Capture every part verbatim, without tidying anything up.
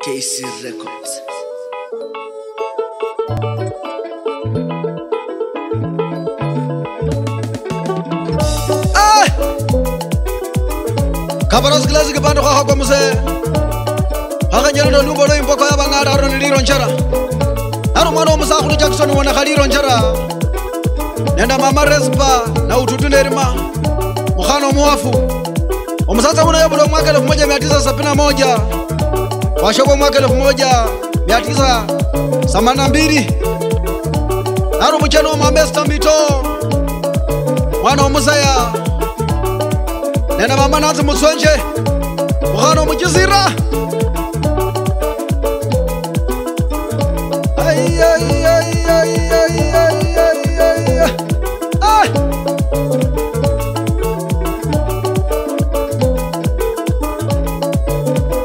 K C Records. Ah! Kabaras Classic Band khwakhakwa muse. Khwakhenyera nolumbo lwa imboko ya bang'ara aro ni Liro Njera. Naro mwana wa musakhulu Jackson wonekha Liro Njera. Nende mama Respa na ututu nerima. Mukhana omuwafu. Omusatsa uno yabula omwaka elfu moja mia tisa sabini na moja. Washoba omwaka elfu moja mia tisa themanini na mbili. Naro mucheni wa mama Esther Mbito. Mwana omusaya. Nende mama Nancy Muswenje. Mukhana omuchisira. Ai, ai, ai. Ai.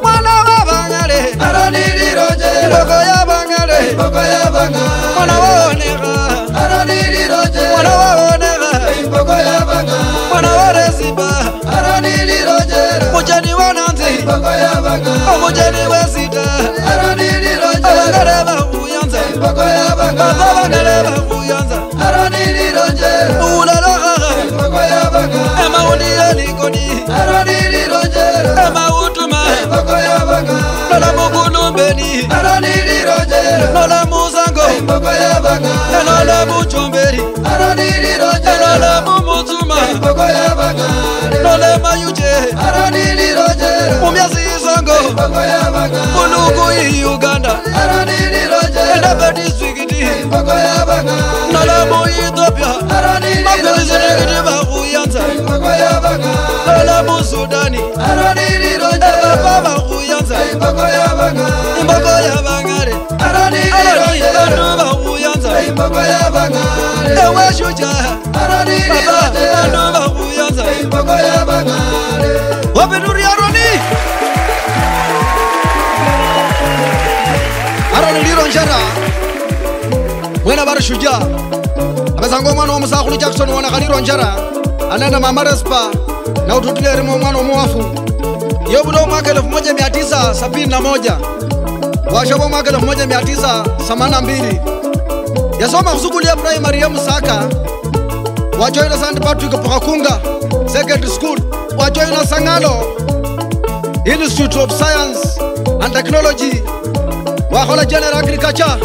Mwana wa Bang'ale. Aro ni Liro Njera. Imboko ya Bang'ale. Imboko ya Bang'ale. Mwana wa Onekha. Aro ni Liro Njera. Mwana wa Onekha. Imboko ya Bang'ale. Mwana wa Resiba. Aro ni Liro Njera. Mucheni wa Nancy. Imboko ya Bang'ale. Omucheni we sita. Aro ni Liro Njera. Abang'ale bakhuyanza. Imboko ya Bang'ale. Baba Bang'ale bakhuyanza. Aro ni Liro Njera. Ulala khakha. Imboko ya Bang'ale. Emaundi ya Likoni. Aro ni Liro Njera. Emautuma. Imboko ya Bang'ale. Lola Mukulumbeni. Aro ni Liro Njera. Lola Musango. Imboko ya Bang'ale. Lola Muchomberi. Aro ni Liro Njera. Lola Mumutsuma. Imboko ya Bang'ale. Lola Mayuche. Aro ni Liro Njera. Mumias Isongo. Imboko ya Bang'ale. Muluku yi Uganda. Aro ni Liro Njera. Endaba district. Imboko ya Bang'ale. Lola mu Ethiopia. Aro ni Liro Njera. Makulizilikiti bakhuyanza. Imboko ya Bang'ale. Lola mu Sudani. Aro ni Liro Njera. Ebaba bakhuyanza. Imboko ya Bang'ale. Imboko ya Bang'ale. Aro ni Liro Njera. Bandu bakhuyanza. Imboko ya Bang'ale. Ewe shujaa. Aro ni Liro Njera. Baba, bandu bakhuyanza. Imboko ya Bang'ale. Wapi nuru ya Aroni? Aroni Liro Njera. Mwene bari shujaa. Abetsanga omwana wa musakhulu Jackson wonekha Liro Njera. Anende mama Respa. Na ututile erimo omwana omuwafu. Yobula omwaka elfu moja mia tisa sabini na moja. Washoba omwaka elfu moja mia tisa themanini na mbili. Yasoma khusukulu ya primary ya Musaka. Wajoina Saint Patrick Pukhakunga Secondary School. Wajoina Sangalo Institute of Science and Technology. Wakhola General Agriculture.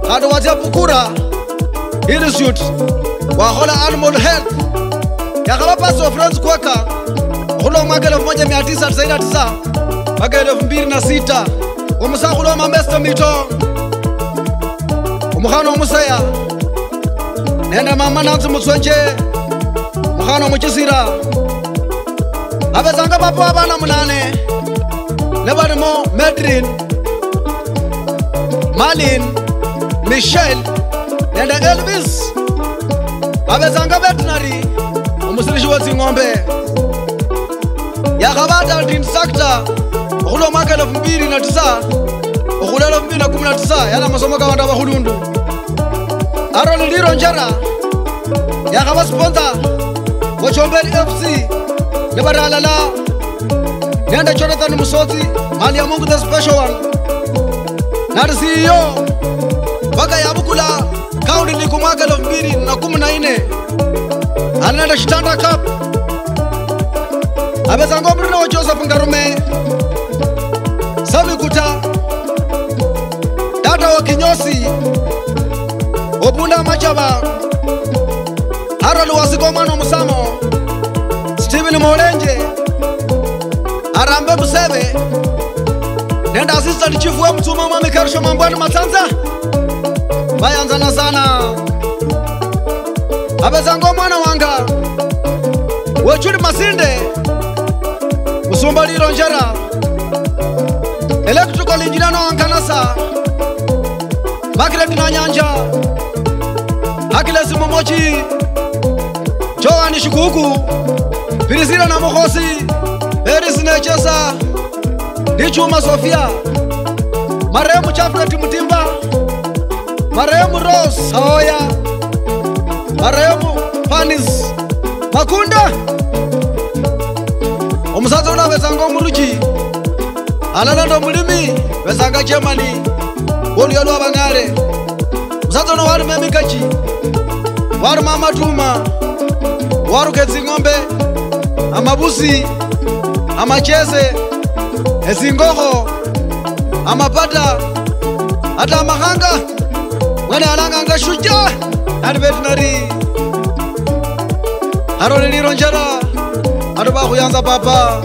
Khandi watsia Bukura Institute. Wakhola Animal Health. Yakhaba Pastor Francis Kwaka. Okhula omwaka elfu moja mia tisa tisaini na tisa mpaka elfu mbili na sita. Omusakhulu wa mama Esther Mito. Omukhana omusaya. Nende mama Nancy Mutswenje. Mukhana omuchisira. Abetsanga papa wa bana munane. Ne barimo Medrin, Marlin, Michelle, nende Elvis. Abetsanga veterinary, omusilishi we tsing'ombe. Yakhaba adult instructor okhula omwaka elfu mbili na tisa okhula elfu mbili na kumi na tisa, yali amasomo ka bandu abakhulundu. Aaron Liro Njera yakhaba sponsor wa Chomberi F C, nibari alala nende Jonathan Musotsi, Mali ya Mungu the special one. Nali C E O mpaka yabukula County League mwaka elfu mbili na kumi na nne. Ali nende Shitanda Cup. Abetsanga omurina wa Joseph Ngarume, Sami Kuta, tata wa Kinyosi, Obunda Machaba, Harold Wasiko omwana omusamo, Stephen Molenje, Arambe Musebe, nende assistant chief we Mutsuma Mwami Kerisho Mambwani Matsanza. Bayanzana sana. Abetsanga omwana wanga Wechuli Masinde, Musumba Liro Njera, electrical engineer no Ankanasa, Margaret Nanyanja, Agnes Momochi, Joan Shikuku, Priscilla Namukhosi, Eris Nechesa, Lichuma Sofia, marehemu Jafret Mutimba, marehemu Rose Aoya, marehemu Panis Makunda. Omusatsa uno abetsanga omuruchi. Halala nende omulimi, betsanga chairman woluya lwa Bang'ale. Musatsa uno waruma emikachi, waruma amatuma, waruka etsing'ombe, amabusi, amachese, etsingokho, amapata, ata amakhanga. Mwene yalanganga Shujaa, nali veterinary. Aroni liro njera, atu bakhuyanza papa.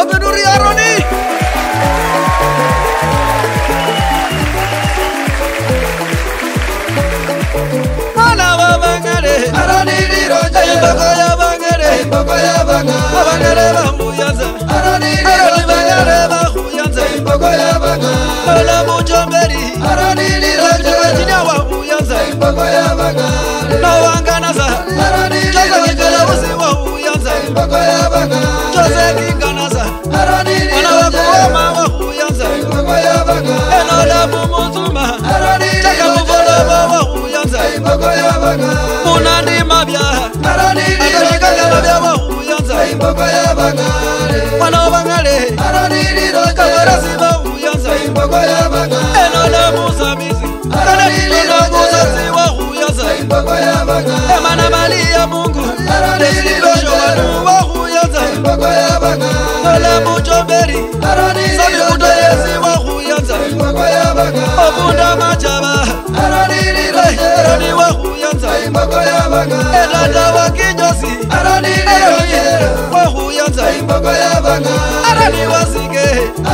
Openuri Aroni. Bana ba Bang'ale. Aroni liro njera. Imbogo ya Bang'ale. Imbogo ya Bang'ale. Abang'ale bakhuyanza. Aroni Bang'ale bakhuyanza. Imbogo ya Bang'ale. Lola Muchomberi. Aroni liro njera. Chinya wakhuyanza. Imbogo ya Bang'ale. Nowanganaza. Aroni liro njera. Jose Kikalabusi wakhuyanza. Imbogo ya Bang'ale. Jose Kinganasa. Aroni liro njera. Mwana wa Kuwama wakhuyanza. Imbogo ya Bang'ale. Enola Mumutsuma. Aroni liro njera. Chaka Muvolovo wakhuyanza. Imbogo ya Bang'ale. Munandi Mabya. Aroni liro njera. Akashikanga Mabya wakhuyanza. Imbogo ya Bang'ale. Mwana wa Bang'ale. Aroni liro njera. Kabarasi bakhuyanza. Imbogo ya Bang'ale. Enola Musamizi. Aroni liro njera. Musatsi wakhuyanza. Imbogo ya Bang'ale. Emana Malia Mungu. Aroni liro njera. Wanu wakhuyanza. Imbogo ya Bang'ale. Enola Muchomberi. Aroni liro njera. Sami Kutayesi wakhuyanza. Imbogo ya Bang'ale. Obunda Machaba. Aroni liro njera. Aroni wakhuyanza. Imbogo ya Bang'ale. Etata wa Kinyosi. Aroni liro njera. Wakhuyanza. Imbogo ya Bang'ale. Aroni Wasike.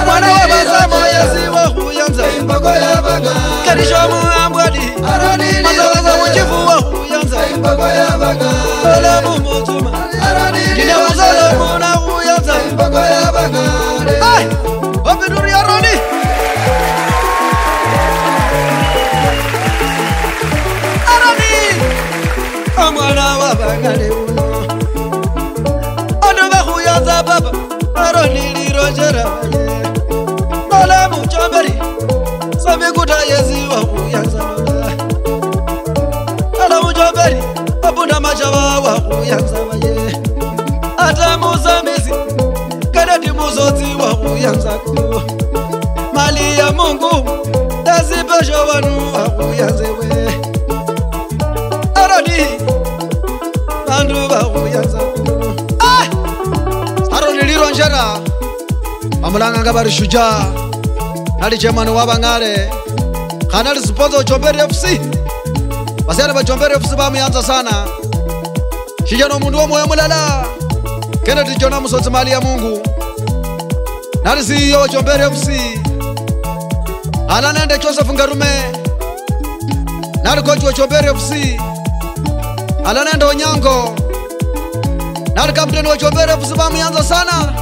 Mwana wa Basamo Yesi wakhuyanza. Imbogo ya Bang'ale. Kerisho Muambwadi. Aroni liro njera. Masawaza Muchifu wakhuyanza. Imbogo ya Bang'ale. Ole Mumutsuma. Aroni liro njera. Kine Musolo Muna khuyanza. Imbogo ya Bang'ale. Ai! Opituri Aroni. Aroni! Omwana wa Bang'ale uno. Ono bakhuyanza papa, Aroni liro njera ye. Lola Muchomberi, Sami Kutayesi wakhuyanza lola. Lola Muchomberi, Abunda Machaba wakhuyanza baye. Ata Musamizi, Kennedy Musotsi wakhuyanza ko. Malia Mungu, Desi Pesho wanu wakhuyanze we. Aroni, bandu bakhuyanza ko. Ah! Aroni liro njera, bamulanganga bari Shujaa, nali chairman wa Bang'ale, khandi nali sponsor wa Chomberi F C. Basiani ba Chomberi F C bamuyanza sana. Shichira nomundu wa mwoyo mulala. Kennedy Jonah Musotsi Malia Mungu. Nali C E O wa Chomberi F C. Ala nende Joseph Ngarume. Nali coach wa Chomberi F C. Ala nende Onyango. Nali captain wa Chomberi F C bamuyanza sana.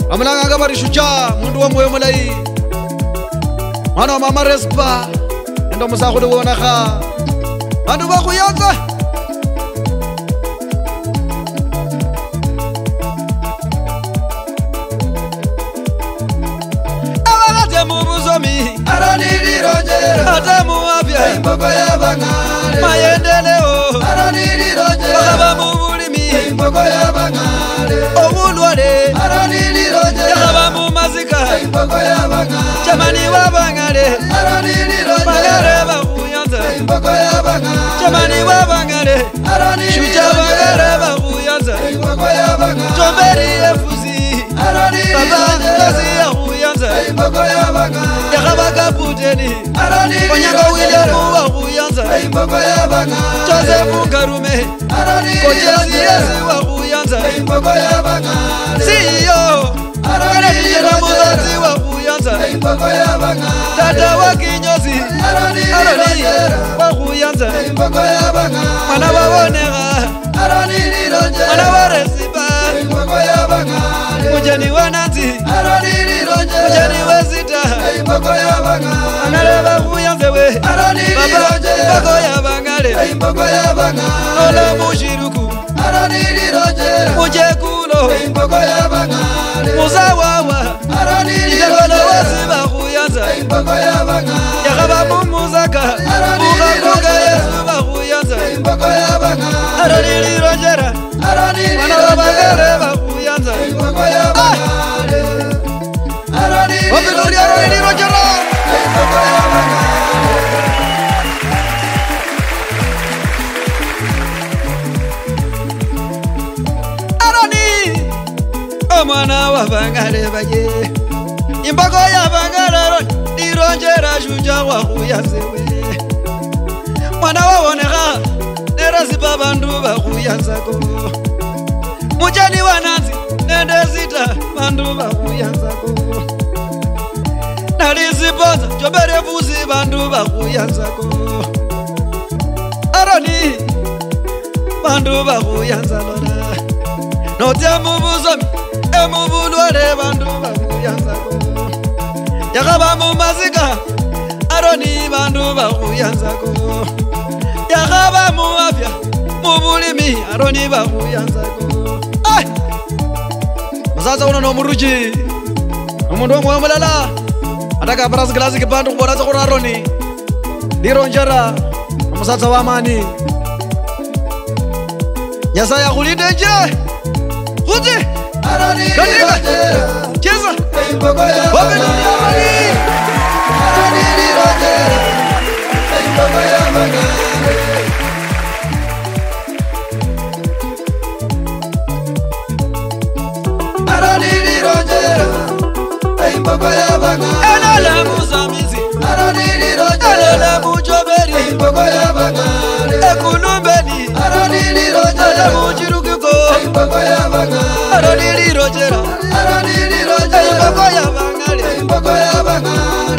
Bamulanganga bari Shujaa, mundu wa mwoyo mulayi. Mwana wa mama Respa, nende omusakhulu wonakha. Bandu bakhuyanza. Abalatse mubusomi. Aroni liro njera. Ata muafya. Imbogo ya Bang'ale. Maendeleo. Aroni liro njera. Bakhaba mubulimi. Imbogo ya Bang'ale. Obulwale. Aroni liro njera. Yakhaba mumazika. Imbogo ya Bang'ale. Chamani wa Bang'ale. Aroni liro njera. Bang'ale bakhuyanza. Imbogo ya Bang'ale. Chamani wa Bang'ale. Aroni liro njera. Shujaa Bang'ale bakhuyanza. Imbogo ya Bang'ale. Chomberi F C. Aroni liro njera. Papa Ngasi yakhuyanza. Imbogo ya Bang'ale. Yakhaba kaputeni. Aroni liro njera. Onyango William wakhuyanza. Imbogo ya Bang'ale. Joseph Ngarume. Aroni liro njera. Kochesi Yesi wakhuyanza. Imbogo ya Bang'ale. C E O. Aroni liro njera. Musatsi wakhuyanza. Imbogo ya Bang'ale. Tata wa Kinyosi. Aroni liro njera. Aroni wakhuyanza. Imbogo ya Bang'ale. Mwana wa Bonekha. Aroni liro njera. Mwana wa Resipa. Imbogo ya Bang'ale. Mujeni wa Nanzi. Aroni liro njera. Mujeni wa Sita. Imbogo ya Bang'ale. Bang'ale bakhuyanze we. Aroni liro njera. Baba, imbogo ya Bang'ale. Imbogo ya Bang'ale. Lola Mushiruku. Aroni liro njera. Mujekulo. Imbogo ya Bang'ale. Musawawa. Aroni liro njera. Itakolo wesi bakhuyanza. Imbogo ya Bang'ale. Yakhaba mumusaka. Aroni liro njera. Bukhakuka Yesu bakhuyanza. Imbogo ya Bang'ale. Aroni liro njera. Aroni liro njera. Bana ba Bang'ale bakhuyanza. Imbogo ya Bang'ale. Wapi lori ya lori liro jera? Aroni, omwana wa bang'ale baye. Imbaga ya bang'ale Aroni, liro jera shuja wa khuyanzewe. Mwana wawonekha, nera sipa bandu bakhuyanzako. Mucheni wa Nanzi, nende sita, bandu bakhuyanzako. Nali siponza, chobere busi, bandu bakhuyanzako. Aroni, bandu bakhuyanza lola. Notsia mubusomi, emubulwale, bandu bakhuyanzako. Yakhaba mumasika, Aroni, bandu bakhuyanzako. Yakhaba muafya, mubulimi, Aroni, bakhuyanzako. Ai! Musatsa uno nomuruchi. Omundu omwoyo mulala. Ataka first class kipande khubola tsa khuri Aroni. Liro jera. Omusatsa wa amani. Nyasaye akhulinde nje. Khutsi. Katika. Cheza. Wapi Aroni? Aroni liro jera, imbaga ya bang'ale. Elala musamizi. Aroni liro jera, elala muchoberi. Imbaga ya bang'ale. Ekulumbeni. Aroni liro jera, elala muchirukiko. Imbaga ya bang'ale. Aroni liro jera, Aroni liro jera, imbaga ya bang'ale. Imbaga ya bang'ale.